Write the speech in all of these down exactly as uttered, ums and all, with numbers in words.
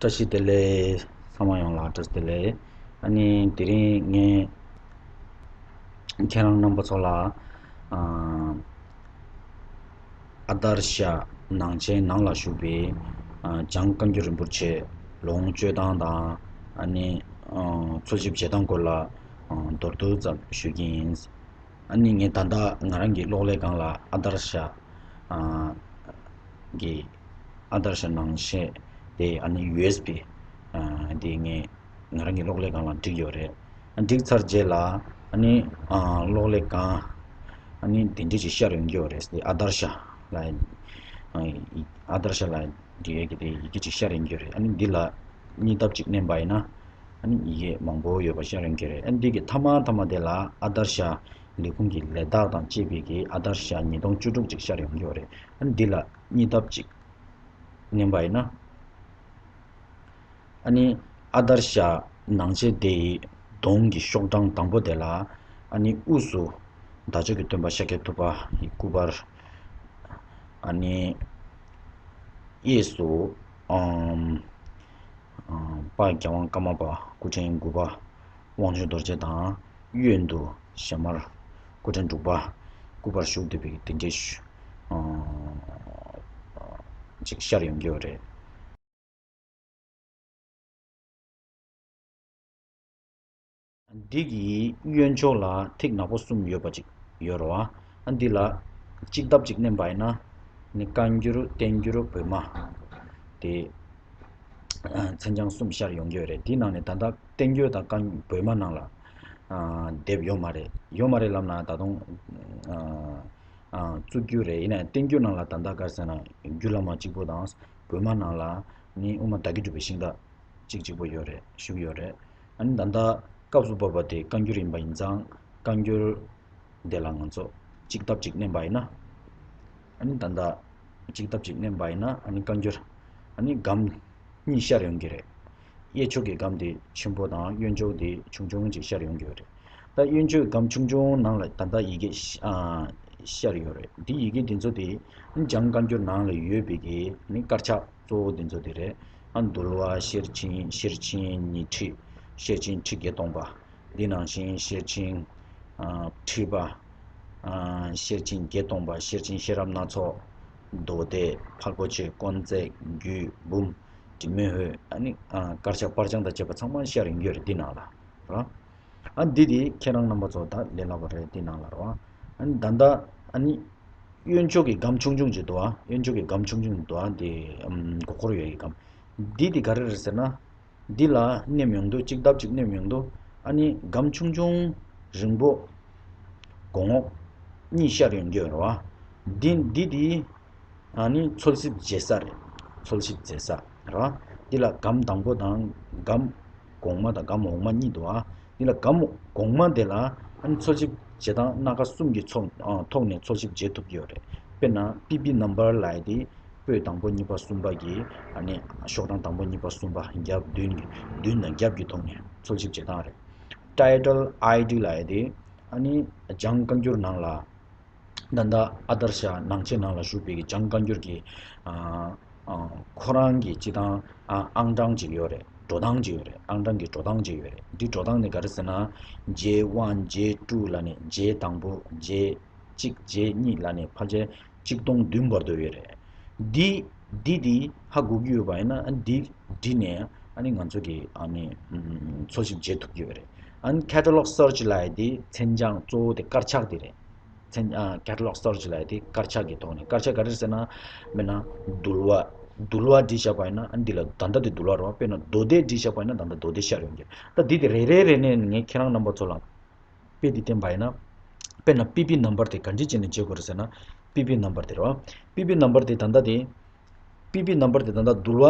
བཀྲ་ཤིས་བདེ་ལེགས། ཚང་མ་ཡོངས་ལ་བཀྲ་ཤིས་བདེ་ལེགས། ཨ་ནི་དེ་རིང་ངས་ཁྱེད་རང་རྣམ་པ་ཚོ་ལ་ཨ་ཨ་དར་ཤ་ནང་ཆེན་ནང་ལ་བཞུགས་པའི་ཨ་འཇང་བཀའ་འགྱུར་རིན་པོ་ཆེ་ལོངས་སྤྱོད་སྟངས་དང་། ཨ་ནི་ཨ་འཚོལ་ཞིབ་བྱེད་སྟངས་སྐོར་ལ་ཨ་མདོར་བསྡུས་ཙམ་ཞུ་གི་ཡིན། ཨ་ནི་ངས་ད་ལྟ་ང་རང་གི་གློག་ཀླད་སྒང་ལ་ཨ་དར་ཤ་ཨ་གི་ཨ་དར་ཤ་ནང་ཆེན་དེ་ཨ་ནི་ཡུ་ཨེས་བི་ཨ་དེ་ངས་ང་རང་གི་གློག་ཀླད་སྒང་ལ་བསྒྲིགས་ཡོད་རེད། ཨ་བསྒྲིགས་ཚར་རྗེས་ལ་ཨ་ནི་ཨ་གློག་ཀླད་སྒང་ཨ་ནི་དེ་འདྲ་ཅིག་ཤར་ཡོང་གི་ཡོད་རེད། དེ་ཨ་དར་ཤ་ལ་ཨ་ཨ་དར་ཤ་ལ་འབྲི་ཡས་ཀྱི་དེ་ཡི་གེ་ཅིག་ཤར་ཡོང་གི་ཡོད་རེད། ཨ་ནི་འདི་ལ་གཉིས་ལྡབ་ཅིག་མནན་པ་ཡིན་ན་ཨ་ནི་ཡི་གེ་མང་པོ་ཡོད་པ་ཤར་ཡོང་གི་རེད། ཨ་ནི་འདི་གི་མཐའ་མ་མཐའ་མ་དེ་ལ་ཨ་དར་ཤ་ལས་ཁུངས་ཀྱི་ལས་རྟགས་དང་བཅས་པའི་གི་ཨ་དར་ཤ་ཉིས་སྟོང་བཅུ་དྲུག་ཅིག་ཤར་ཡོང་གི་ཡོད་རེད། ཨ་ནི་འདི་ལ་གཉིས་ལྡབ་ཅིག་མནན་པ་ཡིན་ན། ཨ་ནི་ཨ་དར་ཤ་ནང་ཆེན་དེ་ཡི་གདོང་གི་ཤོག་གྲངས་དང་པོ་དེ་ལ་ཨ་ནི་དབུས་སུ་བདག་ཅག་གི་སྟོན་པ་ཤཱཀྱ་ཐུབ་པ་ཡི་སྐུ་པར། ཨ་ནི་གཡས་སུ་ཨམ་ཨམ་དཔལ་རྒྱལ་དབང་ཀརྨ་པ་སྐུ་ཕྲེང་དགུ་པ་དབང་ཕྱུག་རྡོ་རྗེ་དང་། གཡོན་དུ་ཞྭ་དམར་སྐུ་ཕྲེང་དྲུག་པ་སྐུ་པར་བཞུགས་བསྡད་པའི་དེ་འདྲའི་ཨ་ཅིག་ཤར་ཡོང་གི་ཡོད་རེད། འདི་གི་གཡོན་ཕྱོགས་ལ་ཐིག་ནག་པོ་གསུམ་ཡོད་པ་ཅིག་ཡོད་རེད་བ། ཨ་འདི་ལ་གཅིག་ལྡབ་ཅིག་མནན་པ་ཡིན་ན་ནི་བཀའ་འགྱུར་བསྟན་འགྱུར་བོད་སྨྲ་དེ་ཨ་མཚན་བྱང་གསུམ་ཤར་ཡོང་གི་ཡོད་རེད། དེའི་ནང་ནས་ད་ལྟ་བསྟན་འགྱུར་དང་བཀའ་བོད་སྨྲ་ནང་ལ་ཨ་དེབ་ཡོད་མ་རེད། ཡོད་མ་རེད་ལབ་ན་ད་དུང་ཨ་ཨ་བཙུགས་རྒྱུ་རེད། ཡིན་ནའི་བསྟན་འགྱུར་ནང་ལ་ད་ལྟ་ག་རེ་ཟེར་ན་རྒྱུད་བླ་མ་གཅིག་པོ་དང་། བོད་སྨྲ་ནང་ལ་ནི་དབུ་མ་ད་གིན་གྲུབ་པའི་ཤིང་རྟ་གཅིག་གཅིག་པོ་ཡོད་རེད། བཞུགས་ཡོད་རེད། ཨ་ནི་ད་ལྟ་སྐབས་སུ་བབ་པ་དེ་བཀའ་འགྱུར་ཡིན་པ་ཡིན་ཙང་། བཀའ་འགྱུར་དེ་ལ་ང་ཚོ་གཅིག་ལྡབ་གཅིག་མནན་པ་ཡིན་ན། ཨ་ནི་ད་ལྟ་གཅིག་ལྡབ་གཅིག་མནན་པ་ཡིན་ན་ཨ་ནི་བཀའ་འགྱུར་ཨ་ནི་སྒམ་གཉིས་ཤར་ཡོང་གི་རེད། གཡས་ཕྱོགས་ཀྱི་སྒམ་དེ་ཆེན་པོ་དང་གཡོན་ཕྱོགས་དེ་ཆུང་ཆུང་ཅིག་ཤར་ཡོང་གི་ཡོད་རེད། ད་གཡོན་ཕྱོགས་སྒམ་ཆུང་ཆུང་ནང་ལ་ད་ལྟ་ཡི་གེ་ཤ་ཨ་ཤར་ཡོད་རེད། འདི་ཡི་གེ་འདི་ཚོ་དེ་འཇང་བཀའ་འགྱུར་ནང་ལ་ཡོད་པའི་གི་ནི་དཀར་ཆག་གཙོ་བོ་འདི་ཚོ་དེ་རེད། ཨ་འདུལ་བ། ཤེར་ཕྱིན། ཤེར་ཕྱིན་ཉི་ཁྲི། ཤེར་ཕྱིན་ཁྲི་བརྒྱད་སྟོང་པ། འདི་ནང་བཞིན་ཤེར་ཕྱིན་ཨ་ཁྲི་པ། ཨ་ཤེར་ཕྱིན་བརྒྱད་སྟོང་པ། ཤེར་ཕྱིན་ཤེས་རབ་སྣ་ཚོགས། མདོ་སྡེ། ཕར་གོ་ཆོད། དཀོན་བརྩེགས། རྒྱུད་འབུམ། དྲི་མེད་འོད། ཨ་ནི་ཨ་དཀར་ཆག་པར་བྱང་དང་བཅས་པ་ཚང་མ་ཤར་ཡོང་གི་ཡོད་རེད་འདི་ནང་ལ། ར། ཨ་འདི་དེ་ཁྱེད་རང་རྣམ་པ་ཚོ་ད་ལས་སླ་པོ་རེད་འདི་ནང་ལ་ར། ཨ་ནི་ད་ལྟ་ཨ་ནི་གཡོན་ཕྱོགས་ཀྱི་སྒམ་ཆུང་ཆུང་ཅིག་འདུག་ཨ། གཡོན་ཕྱོགས་ཀྱི་སྒམ་ཆུང་ཆུང་འདུག་ཨ། འདི་ཨམ་མགོ་འཁོར་ཡོད་ཀྱི་སྒམ། འདི་དེ་ག་རེ་རེད་ཟེར་ན། འདི་ལ་མནན་ཡོང་དུས་གཅིག་ལྡབ་ཅིག་མནན་ཡོང་དུས་ཨ་ནི་སྒམ་ཆུང་ཆུང་རིང་པོ་གོང་འོག་གཉིས་ཤར་ཡོང་གི་ཡོད་རེད་བ། འདི་འདི་དེ་ཨ་ནི་འཚོལ་ཞིབ་བྱེད་ས་རེད། འཚོལ་ཞིབ་བྱེད་ས་རེད་བ། འདི་ལ་སྒམ་དང་པོ་དང་སྒམ་གོང་མ་དང་སྒམ་འོག་མ་གཉིས་འདུག་ཨ། འདི་ལ་སྒམ་གོང་མ་དེ་ལ་ཨ་ནི་འཚོལ་ཞིབ་བྱེད་སྟངས་སྣ་ཁ་གསུམ་གྱི་ཚོགས་ཨ་ཐོག་ནས་འཚོལ་ཞིབ་བྱེད་ཐུབ་ཀྱི་ཡོད་རེད། དཔེར་ན་པི་པི་ནམ་བར་ལབ་ཡས་དེ་པོད་དང་པོ་གཉིས་པ་གསུམ་པ་གི་ཨ་ནི་ཤོག་གྲངས་དང་པོ་གཉིས་པ་གསུམ་པ་རྒྱབ་མདུན་གྱི་མདུན་དང་རྒྱབ་ཀྱི་ཐོག་ནས་འཚོལ་ཞིབ་བྱེད་སྟངས་རེད། Title I D ལབ་ཡས་དེ་ཨ་ནི་འཇང་བཀའ་འགྱུར་ནང་ལ་ད་ལྟ་ཨ་དར་ཤ་ནང་ཆེན་ནང་ལ་བཞུགས་པའི་གི་འཇང་བཀའ་འགྱུར་གྱི་ཨ་ཨ་ཁོ་རང་གི་སྤྱི་དང་ཨ་ཨང་གྲངས་ཅིག་ཡོད་རེད། འགྲོ་སྟངས་ཅིག་ཡོད་རེད། ཨང་གྲངས་ཀྱི་འགྲོ་སྟངས་ཅིག་ཡོད་རེད། འདི་འགྲོ་སྟངས་ནི་ག་རེ་ཟེར་ན། J one J two ལབ་ནས་J དང་པོ་J གཅིག་J གཉིས་ལབ་ནས་ཕལ་ཆེར་གཅིག་སྟོང་བདུན་བར་དུ་ཡོད་རེད། འདི་འདི་འདི་ཧ་གོ་གི་ཡོད་པ་ཡིན་ན་འདི་འདི་ནས་ཨ་ནི་ང་ཚོ་གི་ཨ་ནི་ཨམ་འཚོལ་ཞིབ་བྱེད་ཐུབ་ཀྱི་ཡོད་རེད། ཨ་ནི་Catalog Search ལབ་ཡས་དེ་མཚན་བྱང་གཙོ་བོ་དེ་དཀར་ཆག་དེ་རེད། མཚན་ཨ་Catalog Search ལབ་ཡས་དེ་དཀར་ཆག་གི་ཐོག་ནས། དཀར་ཆག་ག་རེ་ཟེར་ན། མིན་ན་འདུལ་བ། འདུལ་བ་བྲིས་བཞག་པ་ཡིན་ན་ཨ་ནི་འདི་ལ་ད་ལྟ་དེ་འདུལ་བ་རེད་བ། དཔེར་ན་མདོ་སྡེ་བྲིས་བཞག་པ་ཡིན་ན་ད་ལྟ་མདོ་སྡེ་ཤར་ཡོང་གི། ད་འདི་དེ་རེ་རེ་རེ་ནས་ངས་ཁྱེད་རང་རྣམ་པ་ཚོ་ལ་དཔེ་འདི་བསྟན་པ་ཡིན་ན། དཔེར་ན་པི་པི་ནམ་བར་དེ་ག་འདྲ་བྱས་ནས་བྱེད་དགོས་རེད་ཟེར་ན། པི་པི་ནམ་བར་དེ་རེད་བ། པི་པི་ནམ་བར་དེ་ད་ལྟ་དེ། པི་པི་ནམ་བར་དེ་ད་ལྟ་འདུལ་བ།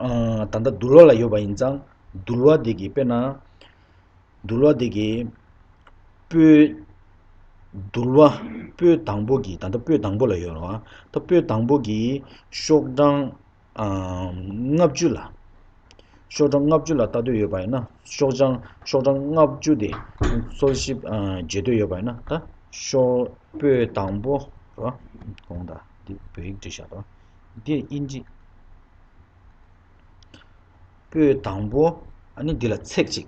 ཨ་ད་ལྟ་འདུལ་བ་ལ་ཡོད་པ་ཡིན་ཙང་། འདུལ་བ་དེ་གི་དཔེར་ན། འདུལ་བ་དེ་གི་པོད། འདུལ་བ་པོད་དང་པོ་གི་ད་ལྟ་པོད་དང་པོ་ལ་ཡོད་རེད་བ། ད་པོད་དང་པོ་གི་ཤོག་གྲངས་ཨ་ལྔ་བཅུ་ལ། ཤོག་གྲངས་ལྔ་བཅུ་ལ་ལྟ་འདོད་ཡོད་པ་ཡིན་ན་ཤོག་གྲངས་ཤོག་གྲངས་ལྔ་བཅུ་དེ་འཚོལ་ཞིབ་ཨ་བྱེད་འདོད་ཡོད་པ་ཡིན་ན། ད་ཤོག་པོད་དང་པོ་རེད་བ། དགོངས་དག་འདི་བོད་ཡིག་བྲིས་བཞག་རེད་བ། འདི་དབྱིན་ཇི། པོད་དང་པོ། ཨ་ནི་འདི་ལ་ཚེག་གཅིག་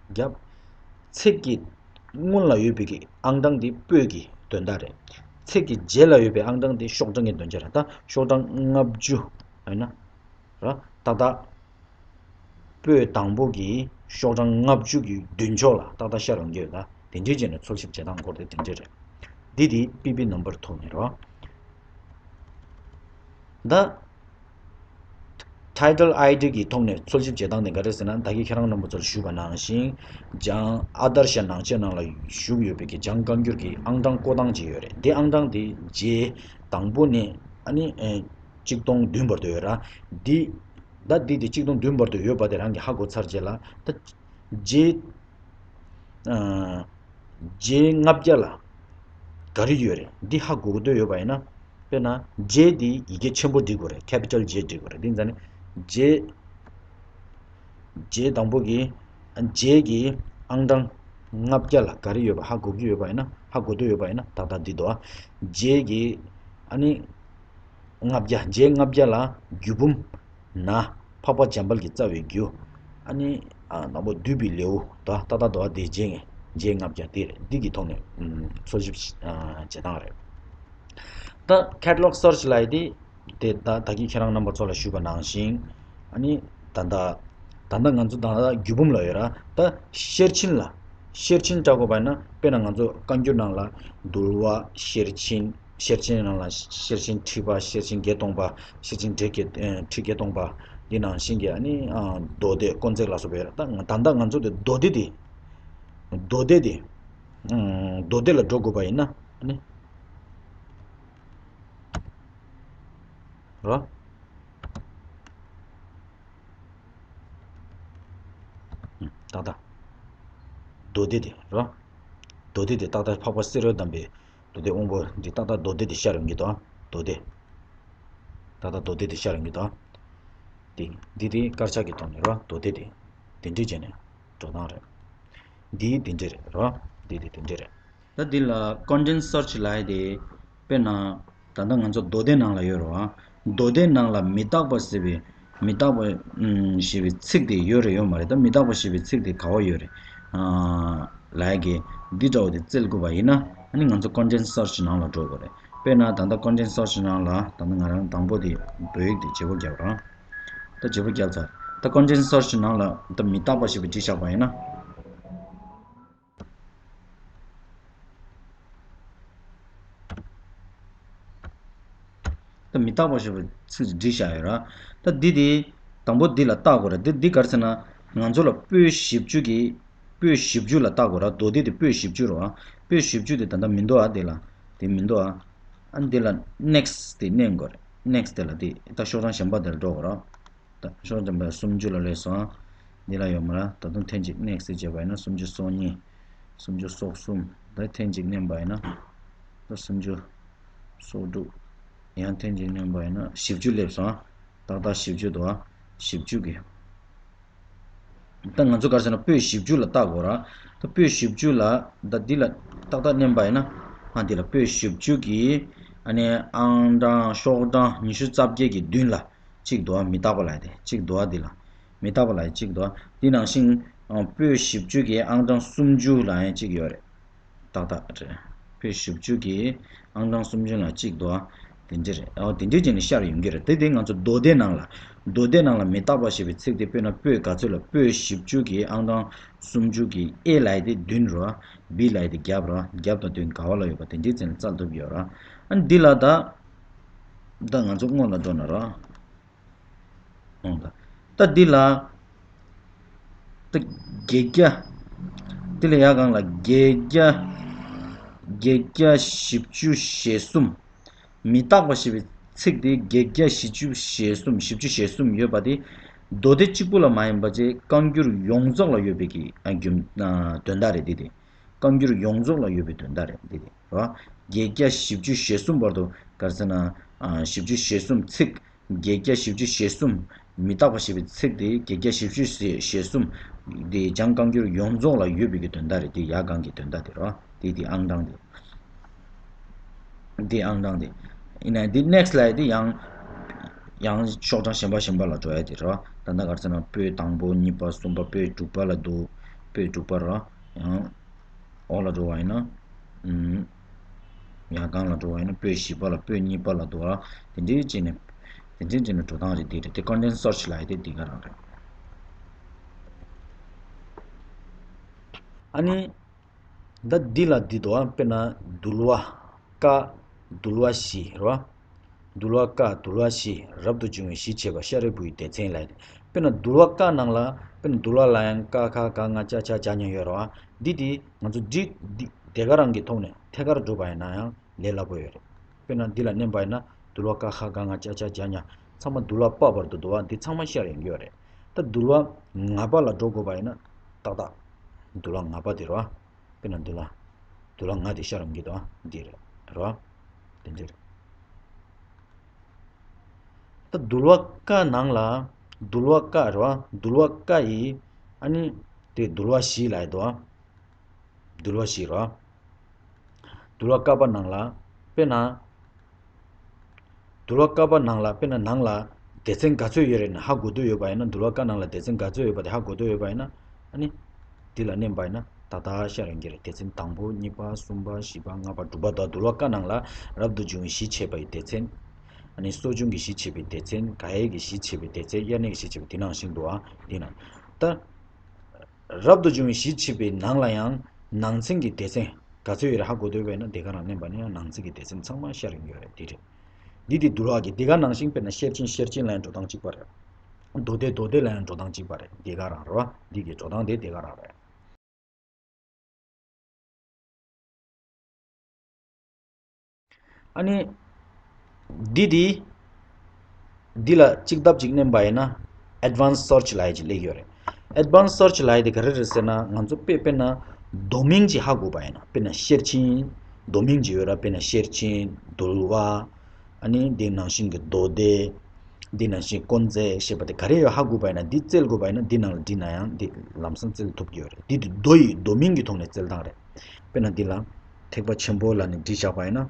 བརྒྱབ། ཚེག་གི་སྔོན་ལ་ཡོད་པའི་གི་ཨང་གྲངས་འདི་པོད་ཀྱི་དོན་དག་རེད། ཚེག་གི་རྗེས་ལ་ཡོད་པའི་ཨང་གྲངས་འདི་ཤོག་གྲངས་ཀྱི་དོན་བྱེད་རེད། ད་ཤོག་གྲངས་ལྔ་བཅུ་ཡིན་ན། ར། ཏག་ཏག་པོད་དང་པོ་གི་ཤོག་གྲངས་ལྔ་བཅུ་གི་མདུན་ཕྱོགས་ལ་ཏག་ཏག་ཤར་ཡོང་གི་ཡོད། ད་དེ་འདྲའི་བྱས་ནས་འཚོལ་ཞིབ་བྱེད་སྟངས་སྐོར་དེ་དེ་འདྲ་རེད། འདི་དེ་པི་བི་ནམ་བར་ཐོག་ནས་རོ། ད་ཊའི་ཊལ་ཨའི་ཌི་གི་ཐོག་ནས་འཚོལ་ཞིབ་བྱེད་སྟངས་དེ་ག་རེ་ཟེར་ན། ད་གིན་ཁྱེད་རང་རྣམ་པ་ཚོར་ཞུས་པ་ནང་བཞིན། ལྗང་ཨ་དར་ཤ་ནང་ཆེན་ནང་ལ་བཞུགས་ཡོད་པའི་གི་ལྗང་བཀའ་འགྱུར་གྱི་ཨང་གྲངས་བཀོད་སྟངས་ཅིག་ཡོད་རེད། འདི་ཨང་གྲངས་དེ་རྗེས་དང་པོ་ནས་ཨ་ནི་ཨེ་གཅིག་སྟོང་བདུན་བར་དུ་ཡོད་ར། འདི་ད་འདི་དེ་གཅིག་སྟོང་བདུན་བར་དུ་ཡོད་པ་དེ་རང་གིས་ཧ་གོ་ཚར་རྗེས་ལ། ད་རྗེས་ཨ་རྗེས་ལྔ་བརྒྱ་ལ་ག་རེ་ཡོད་རེད། འདི་ཧ་གོ་གི་འདོད་ཡོད་པ་ཡིན་ན། དཔེར་ན་རྗེས་འདི་ཡི་གེ་ཆེན་པོ་འབྲི་དགོས་རེད། ཁེ་པི་ཊལ་རྗེས་འབྲི་དགོས་རེད། འདི་ཙམ་ནས་རྗེས་རྗེས་དང་པོ་གི་རྗེས་ཀྱི་ཨང་གྲངས་ལྔ་བརྒྱ་ལ་ག་རེ་ཡོད་པ་ཧ་གོ་གི་ཡོད་པ་ཡིན་ན། ཧ་གོ་འདོད་ཡོད་པ་ཡིན་ན་ཏག་ཏག་འདི་འདུག་ཨ། རྗེས་ཀྱི་ཨ་ནི་ལྔ་བརྒྱ། རྗེས་ལྔ་བརྒྱ་ལ་རྒྱུ་འབུམ་ན། འཕགས་པ་འཇམ་དཔལ་གྱི་རྩ་བའི་རྒྱུ། ཨ་ནི་ཨ་དང་པོ་བསྡུས་པའི་ལེའུ། ད་ཏག་ཏག་འདུག་ཨ། དེ་རྗེས་ངས་རྗེས་ལྔ་བརྒྱ་དེ་རེད། འདི་གི་ཐོག་ནས་ཨམ་འཚོལ་ཞིབ་ཨ་བྱེད་སྟངས་རེད། ད་ཁེ་ཊ་ལོག་སར་ཆི་ལབ་ཡ་དེ། དེ་ད་ད་གིན་ཁྱེད་རང་རྣམ་པ་ཚོ་ལ་ཞུས་པ་ནང་བཞིན། ཨ་ནི་ད་ལྟ་ད་ལྟ་ང་ཚོ་ད་ལྟ་རྒྱུ་འབུམ་ལ་ཡོད་ར། ད་ཤེར་ཕྱིན་ལ། ཤེར་ཕྱིན་བཀྲ་དགོས་པ་ཡིན་ན། དཔེར་ན་ང་ཚོ་བཀའ་འགྱུར་ནང་ལ་འདུལ་བ་ཤེར་ཕྱིན། ཤེར་ཕྱིན་ནང་ལ་ཤེར་ཕྱིན་ཁྲི་པ། ཤེར་ཕྱིན་བརྒྱད་སྟོང་པ། ཤེར་ཕྱིན་ཁྲི་བརྒྱད་ཨ་ཁྲི་བརྒྱད་སྟོང་པ། འདི་ནང་བཞིན་གྱི་ཨ་ནི་ཨ་མདོ་སྡེ་དཀོན་བརྩེགས་ལ་སོགས་པ་ཡོད་ར། ད་ད་ལྟ་ང་ཚོ་དེ་མདོ་སྡེ་དེ། མདོ་སྡེ་དེ། ཨ་མདོ་སྡེ་ལ་འགྲོ་དགོས་པ་ཡིན་ན་ཨ་ནི། རོ། ཏག་ཏག་མདོ་སྡེ་དེ་རོ། མདོ་སྡེ་དེ་ཏག་ཏག་འཕགས་པ་བསེ་རུ་དམ་པའི་མདོ་སྡེ་དབང་པོ་འདི་ཏག་ཏག་མདོ་སྡེ་དེ་ཤར་ཡོང་གི་འདུག་ཨ། མདོ་སྡེ། ཏག་ཏག་མདོ་སྡེ་དེ་ཤར་ཡོང་གི་འདུག་ཨ། དེ་འདི་དེ་དཀར་ཆག་གི་ཐོག་ནས་རོ། མདོ་སྡེ་དེ། དེ་འདྲས་བྱས་ནས་འགྲོ་སྟངས་རེད། འདི་དེ་འདྲས་རེད་རོ། འདི་དེ་དེ་འདྲས་རེད། ད་འདི་ལ་ཀོན་ཊེན་སར་ཆི་ལབ་ཡ་དེ། དཔེར་ན། ད་ལྟ་ང་ཚོ་མདོ་སྡེ་ནང་ལ་ཡོད་རེད་བ། མདོ་སྡེ་ནང་ལ་མི་རྟག་པ་ཟེར་བའི། མི་རྟག་པ་ཨམ་ཞེས་པའི་ཚིག་དེ་ཡོད་རེད་ཡོད་མ་རེད། ད་མི་རྟག་པ་ཞེས་པའི་ཚིག་དེ་ག་བ་ཡོད་རེད། ཨ་ལབ་ཡ་གི་འདི་འདྲ་བོ་དེ་བཙལ་དགོས་པ་ཡིན་ན། ཨ་ནི་ང་ཚོ་ཀོན་ཊེན་སར་ཆི་ནང་ལ་འགྲོ་དགོས་རེད། དཔེར་ན་ད་ལྟ་ཀོན་ཊེན་སར་ཆི་ནང་ལ་ད་ལྟ་ང་རང་དང་པོ་དེ་བོད་ཡིག་དེ་བརྗེ་པོ་བརྒྱབ་རང་། ད་བརྗེ་པོ་བརྒྱབ་ཚར། ད་ཀོན་ཊེན་སར་ཆི་ནང་ལ་ད་མི་རྟག་པ་ཞེས་པའི་བྲིས་བཞག་པ་ཡིན་ན། ད་མི་རྟག་པ་ཞེས་པའི་ཚིག་བྲིས་བཞག་ཡོད་ར། ད་འདི་དེ། དང་པོ་འདི་ལ་བལྟ་དགོས་ར། འདི་འདི་ག་རེ་ཟེར་ན། ང་ཚོ་ལ་པོད་བཞི་བཅུ་གི། པོད་བཞི་བཅུ་ལ་བལྟ་དགོས་ར། མདོ་སྡེ་དེ་པོད་བཞི་བཅུ་རེད་བ། པོད་བཞི་བཅུ་དེ་ད་ལྟ་མི་འདུག་ཨ། འདི་ལ། དེ་མི་འདུག་ཨ། ཨ་འདི་ལ་ནེག་སི་ཊི་དེ་མནན་དགོས་རེད། ནེག་སི་ཊི་དེ་ལ་དེ། ད་ཤོག་གྲངས་གཞན་པ་དེར་འགྲོ་དགོས་ར། ད་ཤོག་གྲངས་སུམ་ཅུ་ལ་སླེབས་སོང་། འདི་ལ་ཡོད་མ་རེད། ད་དུང་ཐེངས་གཅིག་ནེག་སི་ཊི་བྱས་པ་ཡིན་ན་སུམ་ཅུ་སོ་གཉིས། སུམ་ཅུ་སོ་གསུམ། ད་ཐེངས་གཅིག་མནན་པ་ཡིན་ན། ད་སུམ་ཅུ་སོ་དྲུག། ཡང་ཐེངས་གཅིག་མནན་པ་ཡིན་ན་བཞི་བཅུ་སླེབས་སོང་། ཏག་ཏག་བཞི་བཅུ་འདུག་ཨ། བཞི་བཅུ་གི། ད་ང་ཚོ་ག་རེ་ཟེར་ན་པོད་བཞི་བཅུ་ལ་བལྟ་དགོས་ར། ད་པོད་བཞི་བཅུ་ལ། ད་འདི་ལ་ཏག་ཏག་མནན་པ་ཡིན་ན། ཨ་འདི་ལ་པོད་བཞི་བཅུ་གི། ཨ་ནི་ཨང་གྲངས་ཤོག་གྲངས་ཉི་ཤུ་རྩ་བརྒྱད་ཀྱི་མདུན་ལ། གཅིག་འདུག་ཨ། མི་རྟག་པ་ལབ་ཡ་དེ་གཅིག་འདུག་ཨ། འདི་ལ། མི་རྟག་པ་ལབ་ཡ་གཅིག་འདུག་ཨ། འདི་ནང་བཞིན་ཨ་པོད་བཞི་བཅུ་གི་ཨང་གྲངས་སུམ་ཅུ་ལ་ཡང་གཅིག་ཡོད་རེད། ཏག་ཏག་རེད། པོད་བཞི་བཅུ་གི་ཨང་གྲངས་སུམ་ཅུ་ལ་གཅིག་འདུག་ཨ། དེ་འདྲ་རེད། ཨ་དེ་འདྲ་བྱས་ནས་ཤར་ཡོང་གི་རེད། དེ་དེ་ང་ཚོ་མདོ་སྡེ་ནང་ལ། མདོ་སྡེ་ནང་ལ་མི་རྟག་པ་ཞེས་པའི་ཚིག་དེ་དཔེར་ན་པོད་ག་ཚོད་ལ། པོད་བཞི་བཅུ་གི་ཨང་གྲངས་སུམ་ཅུ་གི་ཨེ་ལབ་ཡ་དེ་མདུན་རོ། བི་ལབ་ཡ་དེ་རྒྱབ་རོ། རྒྱབ་དང་མདུན་ག་བ་ལ་ཡོད་པ་དེ་འདྲའི་ཚེ་ནས་བཙལ་ཐུབ་ཡོད་རོ། ཨ་འདི་ལ་ད། ད་ང་ཚོ་སྔོན་ལ་འགྲོ་ན་རོ། འོང་ད། ད་འདི་ལ། ད་བརྒྱད་བརྒྱ། འདི་ལ་ཡར་སྒང་ལ་བརྒྱད་བརྒྱ། བརྒྱད་བརྒྱ་བཞི་བཅུ་ཞེ་གསུམ། མི་རྟག་པ་ཞེས་པའི་ཚིག་དེ་བརྒྱད་བརྒྱ་བཞི་བཅུ་ཞེ་གསུམ། བཞི་བཅུ་ཞེ་གསུམ་ཡོད་པ་དེ། མདོ་སྡེ་གཅིག་པུ་ལ་མ་ཡིན་པ་བྱས་བཀའ་འགྱུར་ཡོངས་རྫོགས་ལ་ཡོད་པའི་གི་ཨ་རྒྱུ་ཨ་དོན་དག་རེད་འདི་དེ། བཀའ་འགྱུར་ཡོངས་རྫོགས་ལ་ཡོད་པའི་དོན་དག་རེད་འདི་དེ་རེད་བ། བརྒྱད་བརྒྱ་བཞི་བཅུ་ཞེ་གསུམ་བར་དུ་ག་རེ་ཟེར་ན། ཨ་བཞི་བཅུ་ཞེ་གསུམ་ཚིག་བརྒྱད་བརྒྱ་བཞི་བཅུ་ཞེ་གསུམ། མི་རྟག་པ་ཞེས་པའི་ཚིག་དེ་བརྒྱད་བརྒྱ་བཞི་བཅུ་ཞེ་གསུམ། དེ་ལྗང་བཀའ་འགྱུར་ཡོངས་རྫོགས་ལ་ཡོད་པའི་གི་དོན་དག་རེད། དེ་ཡར་སྒང་གི་དོན་དག་དེ་རེད་བ། དེ་དེ་ཨང་གྲངས་དེ། དེ་ཨང་གྲངས་དེ། ཡིན་ན་དེ་ནེག་སི་ཊི་ལབ་ཡ་དེ་ཡང་། ཡང་ཤོག་གྲངས་གཞན་པ་གཞན་པ་ལ་འགྲོ་ཡ་དེ་རེད་བ། ད་ལྟ་ག་རེ་ཟེར་ན་པོད་དང་པོ་གཉིས་པ་གསུམ་པ་པོད་དྲུག་པ་ལ་འདུག་པོད་དྲུག་པ་རེད་བ། ཡང་འོག་ལ་འགྲོ་བ་ཡིན་ན། ཨུམ། ཡང་གང་ལ་འགྲོ་བ་ཡིན་ན་པོད་བཞི་པ་ལ་པོད་གཉིས་པ་ལ་འདུག་བ། དེ་འདྲའི་བྱས་ནས། དེ་འདྲའི་བྱས་ནས་འགྲོ་སྟངས་རེད་འདི་རེད་དེ་content search ལབ་ཡ་དེ་འདི་ག་རང་རེད། ཨ་ནི། ད་འདི་ལ་འདི་འདུག་ཨ། དཔེར་ན་འདུལ་བ་ཀ། འདུལ་བ་བཞི་རེད་བ། འདུལ་བ་ཀ་འདུལ་བ་བཞི་རབ་ཏུ་བྱུང་བའི་གཞི་བྱེད་པ་ཤཱ་རིའི་བུའི་སྡེ་ཚན་ལ། དཔེར་ན་འདུལ་བ་ཀ་ནང་ལ་དཔེར་ན་འདུལ་བ་ལ་ཡང་ཀ་ཁ་ག་ང་ཅ་ཆ་ཇ་ཉ་ཡོད་རེད་བ། འདི་དེ་ང་ཚོ་འདི་འདི་དེ་ག་རང་གི་ཐོག་ནས་ཐད་ཀར་བསྒྲུབས་པ་ཡིན་ན་ཡང་ལས་སླ་པོ་ཡོད་རེད། དཔེར་ན་འདི་ལ་མནན་པ་ཡིན་ན་འདུལ་བ་ཀ་ཁ་ག་ང་ཅ་ཆ་ཇ་ཉ་ཚང་མ་འདུལ་བ་པ་བར་དུ་འདུལ་བ་འདི་ཚང་མ་ཤར་ཡོང་གི་ཡོད་རེད། ད་འདུལ་བ་ང་པ་ལ་འགྲོ་དགོས་པ་ཡིན་ན་ཏག་ཏག་འདུལ་བ་ང་པ་དེ་རེད་བ། དཔེར་ན་འདི་ལ། འདུལ་བ་ང་དེ་ཤར་ཡོང་གི་འདུག་ཨ། འདི་རེད། རེད་བ། དེ་འདྲ་རེད། ད་འདུལ་བ་ཀ་ནང་ལ། འདུལ་བ་ཀ་རེད་བ། འདུལ་བ་ཀ་ཡི། ཨ་ནི། དེ་འདུལ་བ་བཞི་ལབ་ཡ་འདུག་ཨ། འདུལ་བ་བཞི་རེད་བ། འདུལ་བ་ཀ་པ་ནང་ལ། དཔེར་ན། འདུལ་བ་ཀ་པ་ནང་ལ་དཔེར་ན་ནང་ལ་སྡེ་ཚན་ག་ཚོད་ཡོད་རེད་ན་ཧ་གོ་འདོད་ཡོད་པ་ཡིན་ན། འདུལ་བ་ཀ་ནང་ལ་སྡེ་ཚན་ག་ཚོད་ཡོད་པ་དེ་ཧ་གོ་འདོད་ཡོད་པ་ཡིན་ན། ཨ་ནི། འདི་ལ་མནན་པ་ཡིན་ན་ཏག་ཏག་ཤར་ཡོང་གི་རེད། སྡེ་ཚན་དང་པོ་གཉིས་པ་གསུམ་པ་བཞི་པ་ལྔ་པ་དྲུག་པ་དང་འདུལ་བ་ཀ་ནང་ལ་རབ་ཏུ་བྱུང་བའི་གཞི་བྱེད་པའི་སྡེ་ཚན། ཨ་ནི་གསོ་སྦྱོང་གི་གཞི་བྱེད་པའི་སྡེ་ཚན། དགག་དབྱེ་གི་གཞི་བྱེད་པའི་སྡེ་ཚན། དབྱེར་གནས་ཀྱི་གཞི་བྱེད་པའི་དེ་ནང་བཞིན་དུ་ཨ། འདི་ན། ད། རབ་ཏུ་བྱུང་བའི་གཞི་བྱེད་པའི་ནང་ལ་ཡང་ནང་ཚན་གྱི་སྡེ་ཚན་ག་ཚོད་ཡོད་རེད་ཧ་གོ་འདོད་པ་ཡིན་ན་དེ་ག་རང་མནན་པ་ནི་ཡང་ནང་ཚན་གྱི་སྡེ་ཚན་ཚང་མ་ཤར་ཡོང་གི་ཡོད་རེད། འདི་རེད། འདི་དེ་འདུལ་བ་གི་འདི་ག་ནང་བཞིན་དཔེར་ན་ཤེར་ཕྱིན་ཤེར་ཕྱིན་ལ་ཡང་འགྲོ་སྟངས་གཅིག་པ་རེད། མདོ་སྡེ་མདོ་སྡེ་ལ་ཡང་འགྲོ་སྟངས་གཅིག་པ་རེད། འདི་ག་རང་རེད་བ། འདི་གི་འགྲོ་སྟངས་དེ་འདི་ག་རང་རེད། ཨ་ནི། འདི་དེ། འདི་ལ་གཅིག་ལྡབ་གཅིག་མནན་པ་ཡིན་ན། Advanced Search ལབ་ཡ་ཅིག་སླེབས་ཡོད་རེད། Advanced Search ལབ་ཡ་དེ་ག་རེ་རེད་ཟེར་ན་ང་ཚོ་དཔེ་དཔེར་ན་མདོ་མིང་ཅིག་ཧ་གོ་བ་ཡིན་ན། དཔེར་ན་ཤེར་ཕྱིན་མདོ་མིང་ཅིག་ཡོད་ར། དཔེར་ན་ཤེར་ཕྱིན་འདུལ་བ། ཨ་ནི་འདི་ནང་བཞིན་གྱི་མདོ་སྡེ། འདི་ནང་བཞིན་དཀོན་བརྩེགས་ཞེས་པ་དེ་ག་རེ་ཡོད་ཧ་གོ་བ་ཡིན་ན། འདི་བཙལ་དགོས་པ་ཡིན་ན་འདི་ནང་ལ་འདྲི་ན་ཡང་འདི་ལམ་སང་བཙལ་ཐུབ་ཀྱི་ཡོད་རེད། འདི་དེ་མདོ་ཡི་མདོ་མིང་གི་ཐོག་ནས་བཙལ་སྟངས་རེད། དཔེར་ན་འདི་ལ་ཐེག་པ་ཆེན་པོ་ལབ་ནས་བྲིས་བཞག་པ་ཡིན་ན།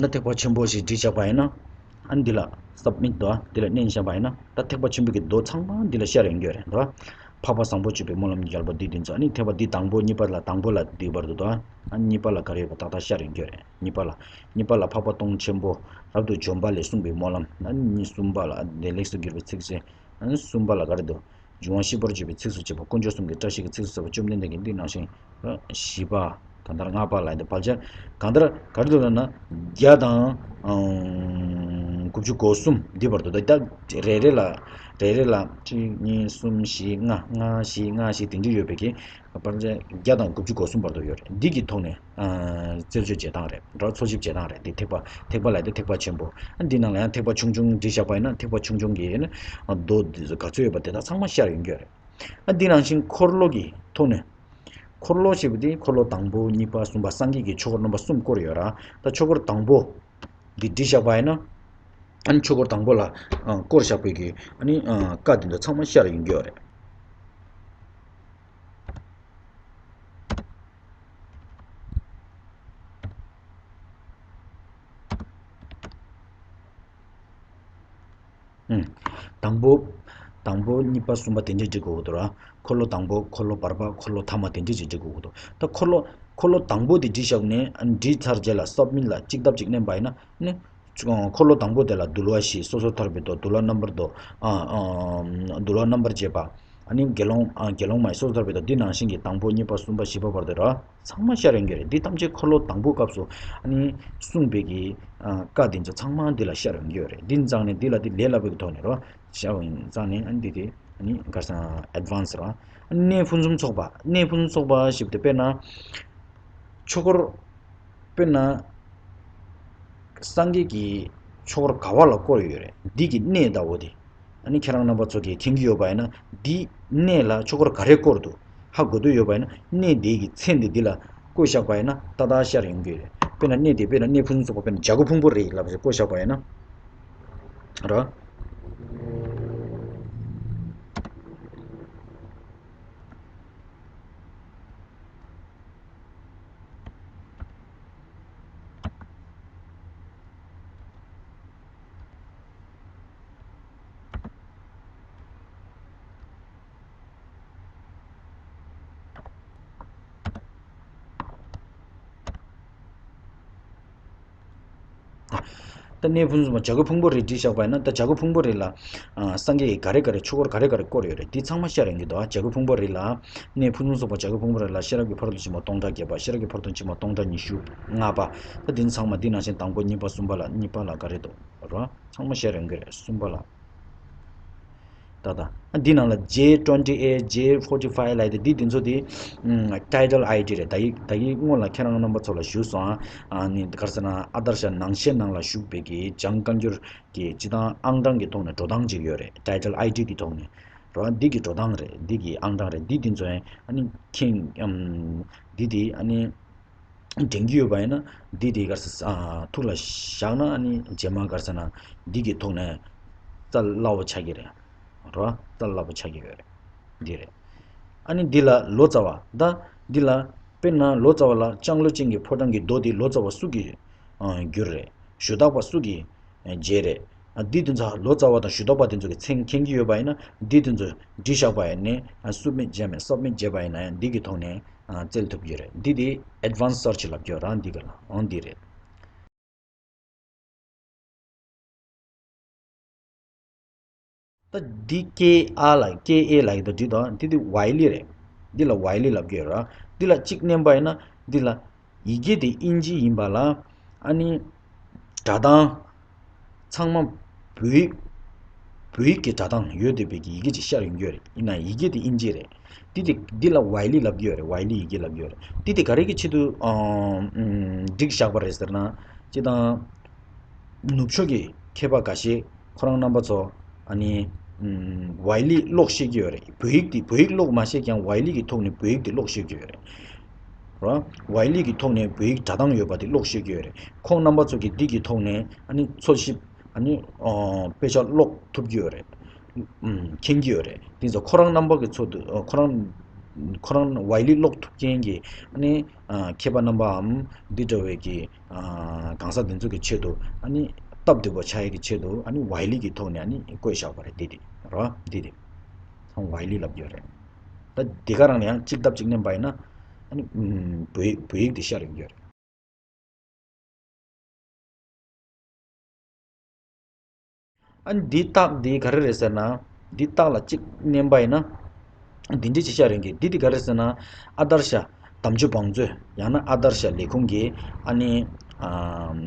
ད་ཐེག་པ་ཆེན་པོ་ཞེས་བྲིས་བཞག་པ་ཡིན་ན། ཨ་ནི་འདི་ལ་སབ་མིཊ་དོ། འདི་ལ་མནན་བཞག་པ་ཡིན་ན། ད་ཐེག་པ་ཆེན་པོ་གི་མདོ་ཚང་མ་འདི་ལ་ཤར་ཡོང་རྒྱུ་རེད་དོ། འཕགས་པ་བཟང་པོ་སྤྱོད་པའི་སྨོན་ལམ་རྒྱལ་པོ་འདི་དེ་ཚོ། ཨ་ནི་ཐེག་པ་འདི་དང་པོ་གཉིས་པ་ལ་དང་པོ་ལ་འདི་བར་དུ་དོ། ཨ་ནི་གཉིས་པ་ལ་ག་རེ་ཡོད་པ་ཏག་ཏག་ཤར་ཡོང་རྒྱུ་རེད། གཉིས་པ་ལ། གཉིས་པ་ལ་འཕགས་པ་སྟོང་ཆེན་པོ་རབ་ཏུ་འཇོམས་པ་ལས་གསུངས་པའི་སྨོན་ལམ། ཨ་ནི་གཉིས་གསུམ་པ་ལ་དེ་ལེགས་སུ་བསྒྱུར་བའི་ཚིགས་བཅད། ཨ་ནི་གསུམ་པ་ལ་ག་རེ་འདུག་འབྱུང་བ་བཤིག་པར་བྱེད་པའི་ཚིགས་སུ་བཅད་པ། དཀོན་མཆོག་གསུམ་གྱི་བཀྲ་ཤིས་ཀྱི་ཚིགས་སུ་བཅད་པ། བཅོམ་ལྡན་འདས་ཀྱིས་འདི་ནང་བཞིན་བཞི་པ། གང་ལྟར་ལྔ་པ་ལ་འདི་བར་ཆད། གང་ལྟར་ག་རེ་འདུག་ལབ་ན། བརྒྱ་དང་། ཨང་། དགུ་བཅུ་གོ་གསུམ་འདི་བར་དུ་ད་ལྟ་རེ་རེ་ལ། རེ་རེ་ལ་གཅིག་གཉིས་གསུམ་བཞི་ལྔ། ལྔ་བཞི་ལྔ་བཞི་དེ་འདྲ་ཡོད་པའི་གི། བར་ཆད་བརྒྱ་དང་དགུ་བཅུ་གོ་གསུམ་བར་དུ་ཡོད་རེད། འདི་གི་ཐོག་ནས། ཨ། རྩད་གཅོད་བྱེད་སྟངས་རེད་འགྲོ། འཚོལ་ཞིབ་བྱེད་སྟངས་རེད། འདི་ཐེག་པ། ཐེག་པ་ལ་དེ་ཐེག་པ་ཆེན་པོ། ཨ། འདི་ནང་ལ་ཡང་ཐེག་པ་ཆུང་ཆུང་བྲིས་བཞག་པ་ཡིན་ན་ཐེག་པ་ཆུང་ཆུང་གི་ཨ་ནི་མདོ་འདི་ཚོ་ག་ཚོད་ཡོད་པ་དེ་དག་ཚང་མ་ཤར་ཡོང་རྒྱུ་རེད། ཨ། འདི་ནང་བཞིན་འཁོར་ལོ་གི་ཐོག་ནས། འཁོར་ལོ་ཞེས་པ་དེ་འཁོར་ལོ་དང་པོ་གཉིས་པ་གསུམ་པ་སངས་རྒྱས་ཀྱི་ཆོས་འཁོར་རྣམ་པ་གསུམ་བསྐོར་ཡོད་ར། ད་ཆོས་འཁོར་དང་པོ་འདི་བྲིས་བཞག་པ་ཡིན་ན། ཨ་ནི་ཆོས་འཁོར་དང་པོ་ལ། ཨ། བསྐོར་བཞག་པའི་གི་ཨ་ནི། ཨ། བཀའ་དེ་ཚོ་ཚང་མ་ཤར་ཡོང་རྒྱུ་རེད། ཨུམ། དང་པོ། དང་པོ་གཉིས་པ་གསུམ་པ་དེ་འདྲས་བྲིས་དགོས་ཀྱི་འདུག་ར། འཁོར་ལོ་དང་པོ། འཁོར་ལོ་བར་པ། འཁོར་ལོ་ཐ་མ་དེ་འདྲས་ཅིག་བྲིས་དགོས་ཀྱི་འདུག་ད་འཁོར་ལོ། འཁོར་ལོ་དང་པོ་དེ་བྲིས་བཞག་ནས་ཨ་ནི་བྲིས་ཚར་རྗེས་ལ་སབ་མིཊ་ལ་གཅིག་ལྡབ་གཅིག་མནན་པ་ཡིན་ན་ནི། འཁོར་ལོ་དང་པོ་དེ་ལ་འདུལ་བ་བཞི། སོ་སོར་ཐར་པའི་མདོ། འདུལ་བ་རྣམ་པར་མདོ། ཨ། ཨ། འདུལ་བ་རྣམ་པར་འབྱེད་པ། ཨ་ནི་དགེ་སློང་། ཨ། དགེ་སློང་མ་ཡི་སོ་སོར་ཐར་པའི་མདོ། འདི་ནང་བཞིན་གྱི་དང་པོ་གཉིས་པ་གསུམ་པ་བཞི་པ་བར་དུ་ར་ཚང་མ་ཤར་ཡོང་གི་རེད། འདི་ཐམས་ཅད་འཁོར་ལོ་དང་པོ་སྐབས་སུ་ཨ་ནི་གསུངས་པའི་གི། ཨ། བཀའ་འདི་ཚོ་ཚང་མ་འདི་ལ་ཤར་ཡོང་གི་ཡོད་རེད། འདི་ཙང་ནས་འདི་ལ་འདི་ལས་སླ་པོའི་གི་ཐོག་ནས་ར་ཤར་ཡོང་ཙང་ནས་ཨ་ནི་འདི་དེ་ཨ་ནི་ག་རེ་ཟེར་ན་ཨེཌ་ཝན་སི་ར། ཨ་ནི་གནས་ཕུན་སུམ་ཚོགས་པ། གནས་ཕུན་སུམ་ཚོགས་པ་ཞེས་པ་དེ་དཔེར་ན་ཆོས་འཁོར། དཔེར་ན། སངས་རྒྱས་ཀྱི་ཆོས་འཁོར་ག་བ་ལ་བསྐོར་ཡོད་རེད། འདི་གི་གནས་ཟླ་བོ་དེ། ཨ་ནི་ཁྱེད་རང་རྣམ་པ་ཚོ་གིས་མཁྱེན་གྱི་ཡོད་པ་ཡིན་ན། འདི་གནས་ལ་ཆོས་འཁོར་ག་རེ་བསྐོར་འདུག་ཧ་གོ་འདོད་ཡོད་པ་ཡིན་ན། གནས་དེ་གི་མཚན་དེ་འདི་ལ་བཀོད་བཞག་པ་ཡིན་ན་ཏག་ཏག་ཤར་ཡོང་གི་རེད། དཔེར་ན་གནས་དེ་དཔེར་ན་གནས་ཕུན་སུམ་ཚོགས་པ། དཔེར་ན་བྱ་རྒོད་ཕུང་པོ་རི་ལབ་ཞེས་བཀོད་བཞག་པ་ཡིན་ན། ར། ད་གནས་ཕུན་སུམ་ཚོགས་པ་བྱ་རྒོད་ཕུང་པོའི་རི་བྲིས་བཞག་པ་ཡིན་ན། ད་བྱ་རྒོད་ཕུང་པོའི་རི་ལ་ཨ་སངས་རྒྱས་ཀྱིས་ག་རེ་ག་རེ་ཆོས་འཁོར་ག་རེ་ག་རེ་བསྐོར་ཡོད་རེད། འདི་ཚང་མ་ཤར་ཡོང་གི་འདུག་བྱ་རྒོད་ཕུང་པོའི་རི་ལ་གནས་ཕུན་སུམ་ཚོགས་པ་བྱ་རྒོད་ཕུང་པོའི་རི་ལ་ཤེས་རབ་ཀྱི་ཕ་རོལ་ཏུ་ཕྱིན་པ་སྟོང་ཕྲག་བརྒྱད་པ། ཤེས་རབ་ཀྱི་ཕ་རོལ་ཏུ་ཕྱིན་པ་སྟོང་ཕྲག་ཉི་ཤུ་ལྔ་པ། ད་འདི་ཚང་མ་འདི་ནང་བཞིན་དང་པོ་གཉིས་པ་གསུམ་པ་ལ་གཉིས་པ་ལ་ག་རེ་འདུག་ར། ཚང་མ་ཤར་ཡོང་གི་རེད། གསུམ་པ་ལ། ད་ད་ཨ་འདི་ནང་ལ་J twenty eight J forty five ལབ་ཡ་དེ་འདི་འདི་ཚོ་དེ་ཨམ་title I D རེད། ད་ཡིག་ད་ཡིག་སྔོན་ལ་ཁྱེད་རང་རྣམ་པ་ཚོ་ལ་ཞུས་སོང་ཨ། ཨ་ནི་ག་རེ་ཟེར་ན་ཨ་དར་ཤ་ནང་ཆེན་ནང་ལ་བཞུགས་པའི་གི་འཇང་བཀའ་འགྱུར་གྱི་སྤྱི་དང་ཨང་གྲངས་ཀྱི་ཐོག་ནས་འགྲོ་སྟངས་ཅིག་ཡོད་རེད། title I D གི་ཐོག་ནས་རོ། འདི་གི་འགྲོ་སྟངས་རེད། འདི་གི་ཨང་གྲངས་རེད། འདི་འདི་ཚོ་ཨ་ནི་ཁྱེད་ཨམ་འདི་དེ་ཨ་ནི། དྲན་གྱི་ཡོད་པ་ཡིན་ན་འདི་དེ་ག་རེ་ཟེར་ཨ་ཐུགས་ལ་བཞག་ན་ཨ་ནི་རྗེས་མ་ག་རེ་ཟེར་ན་འདི་གི་ཐོག་ནས་རྩ་སླ་བོ་ཆགས་ཀྱི་རེད་རོ། རྩ་སླ་བོ་ཆགས་ཀྱི་ཡོད་རེད། འདི་རེད། ཨ་ནི་འདི་ལ་ལོ་ཙཱ་བ་ད་འདི་ལ་དཔེར་ན་ལོ་ཙཱ་བ་ལ་ལྕང་ལོ་ཅན་གྱི་ཕོ་བྲང་གི་མདོ་འདི་ལོ་ཙཱ་བ་སུ་གིས་ཨ་བསྒྱུར་རེད། ཞུ་དག་པ་སུ་གིས་མཇལ་རེད། ཨ་འདི་དེ་ཚོ་ལོ་ཙཱ་བ་དང་ཞུ་དག་པ་དེ་ཚོ་གི་མཚན་མཁྱེན་གྱི་ཡོད་པ་ཡིན་ན་འདི་དེ་ཚོ་བྲིས་བཞག་པ་ཡིན་ནའི་ཨ་སུབ་མིཊ་བྱས་མེད་སབ་མིཊ་བྱས་པ་ཡིན་ན་ཡང་འདི་གི་ཐོག་ནས་ཨ་བཙལ་ཐུབ་ཀྱི་རེད། འདི་དེ་ཨེཌ་ཝན་སི་སར་ཆི་ལབ་ཀྱི་ཡོད་རང་འདི་ག་ལ་འོང་འདི་རེད། ད་འདི་ཀེ་ཨ་ལ་ཀེ་ཨེ་ལ་ཡི་ད་འདི་དང་འདི་དེ་ཝའི་ལི་རེད། འདི་ལ་ཝའི་ལི་ལབ་ཀྱི་ཡོད་ར། འདི་ལ་གཅིག་མནན་པ་ཡིན་ན་འདི་ལ་ཡི་གེ་དེ་དབྱིན་ཇི་ཡིན་པ་ལ་ཨ་ནི་སྒྲ་གདངས་ཚང་མ་བོད་ཡིག་བོད་ཡིག་གི་སྒྲ་གདངས་ཡོད་བསྡད་པའི་གི་ཡི་གེ་ཅིག་ཤར་ཡོང་གི་ཡོད་རེད། ཡིན་ན་ཡི་གེ་དེ་དབྱིན་ཇི་རེད། འདི་དེ་འདི་ལ་ཝའི་ལི་ལབ་ཀྱི་ཡོད་རེད། ཝའི་ལི་ཡི་གེ་ལབ་ཀྱི་ཡོད་རེད། འདི་དེ་ག་རེ་གི་ཆེད་དུ་ཨ་ཨམ་བསྒྲིགས་བཞག་པ་རེད་ཟེར་ན། སྤྱིར་བཏང་ནུབ་ཕྱོགས་ཀྱི་མཁས་པ་འགའ་ཤས་ཁོ་རང་རྣམ་པ་ཚོ་ཨ་ནི་ཨམ་ཝའི་ལི་ཀློག་ཤེས་ཀྱི་ཡོད་རེད། བོད་ཡིག་དེ་བོད་ཡིག་ཀློག་མ་ཤེས་ཀྱང་ཝའི་ལི་གི་ཐོག་ནས་བོད་ཡིག་དེ་ཀློག་ཤེས་ཀྱི་ཡོད་རེད། རོ། ཝའི་ལི་གི་ཐོག་ནས་བོད་ཡིག་སྒྲ་གདངས་ཡོད་པ་དེ་ཀློག་ཤེས་ཀྱི་ཡོད་རེད། ཁོང་རྣམ་པ་ཚོ་གིས་འདི་གི་ཐོག་ནས་ཨ་ནི་འཚོལ་ཞིབ་ཨ་ནི་ཨོ་དཔེ་ཆ་ཀློག་ཐུབ་ཀྱི་ཡོད་རེད། ཨུམ་མཁྱེན་གྱི་ཡོད་རེད། དེ་ཚོ་ཁོ་རང་རྣམ་པ་གི་ཚོད་དུ་ཨོ་ཁོ་རང་ཁོ་རང་ཝའི་ལི་ཀློག་ཐུབ་མཁན་གྱི་ཨ་ནི་ཨ་མཁས་པ་རྣམ་པའམ་འདི་འདྲ་བའི་གི་ཨ་གང་ཟག་དེ་ཚོ་གི་ཆེད་དུ་ཨ་ནི་སྟབས་བདེ་པོ་ཆགས་ཡས་ཀྱི་ཆེད་དུ་ཨ་ནི་ཝའི་ལི་གི་ཐོག་ནས་ཨ་ནི་བཀོད་བཞག་པ་རེད། འདི་དེ་རོ། འདི་དེ་ཁོང་ཝའི་ལི་ལབ་ཀྱི་ཡོད་རེད། ད་འདི་ག་རང་ལ་ཡང་གཅིག་ལྟབ་གཅིག་མནན་པ་ཡིན་ན་ཨ་ནི་ཨུམ་བོད་ཡིག་བོད་ཡིག་དེ་ཤར་ཡོང་གི་ཡོད་རེད། ཨ་ནི་འདི་རྟགས་འདི་ག་རེ་རེད་ཟེར་ན། འདི་རྟགས་ལ་གཅིག་མནན་པ་ཡིན་ན། འདི་འདྲ་ཅིག་ཤར་ཡོང་གི། འདི་འདི་ག་རེ་ཟེར་ན། ཨ་དར་ཤ་དམ་ཆོས་བང་མཛོད་ཡང་ན་ཨ་དར་ཤ་ལས་ཁུངས་ཀྱི་ཨ་ནི་ཨམ་